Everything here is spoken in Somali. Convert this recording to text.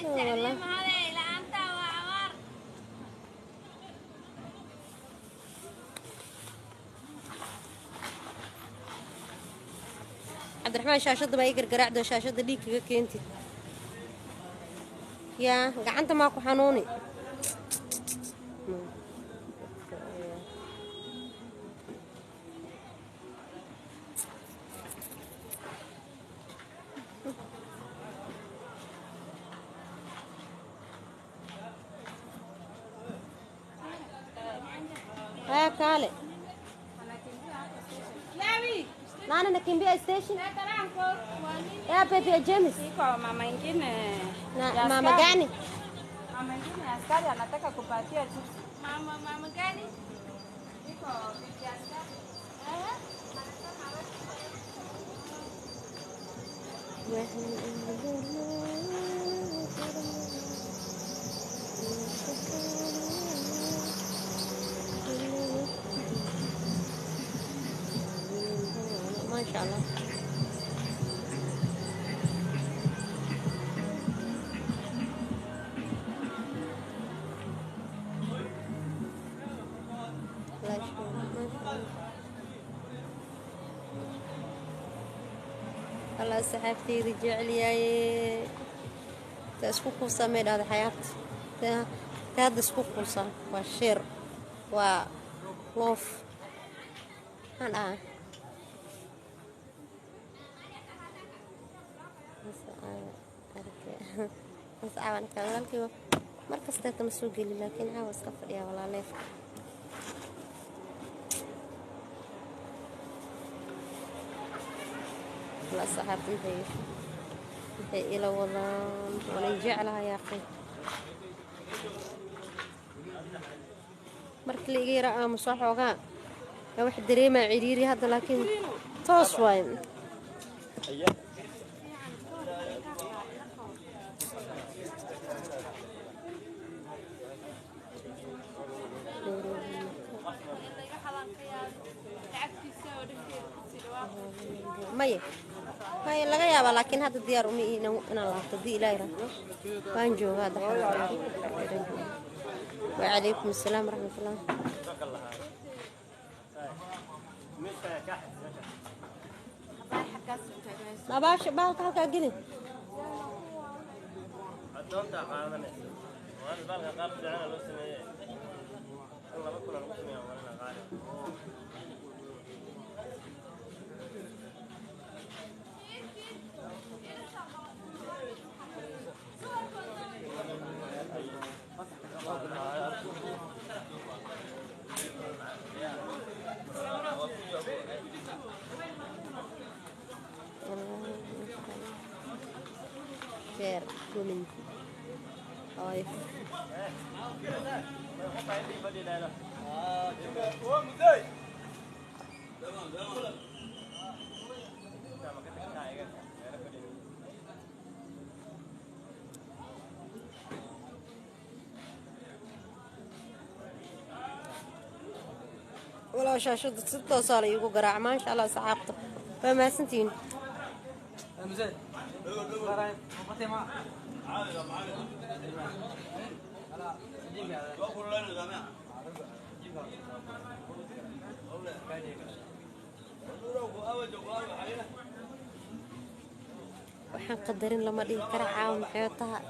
Wallah. Cabdiraxmaan, shaashadda baa ii gargaraacdo, shaashadda dhiig kaga keentid. Yaa gacanta maa ku xanuuni? Haya, kaale. Nani nakimbia station? Ya Pepe James. Kwa mama ingine Na ya mama askari. Gani? Mama ingine ya askari anataka kupatia chips. Mama, mama gani? Iko bibi askari. Maasha Allah. Allah, saxaabteyda jecelyaye, ta isku kuusaa may dhahda xayaabta ta ta hadda isku kuusaa waa share, waa love. Maxaan dhahaa? Walaalkii mar kasteeta ma soo geli, laakiin caawa iska fadhiyaa walaaleefka. Wala saxaabta maxay ila wadaan? Waanay jeclahay yaaqay. Markii la iga yara aamuso xoogaa yaa wax dareemaa ciriiri hadda, laakiin toos waay. Maya maya, laga yaabaa, laakiin hadda diyaar uma ihi inaan laabto. Haddii Ilaahay raaxo waan joogaa hadda. Wacalaykum assalaam waraxmatullah. Abaasha baalka halkaa geli. Adoonta qaadanaysa waan baalka qaab fiican loo sameeyey in 2000 lagu sameeyo walina qaali. Share, comment, like. Walaa shaashada si toosaa la iigu garaac. Maasha Allah, saxaabta waa mahadsantihiin. Waxaan qadarin lama dhihi kara. Caawa maxay tahay?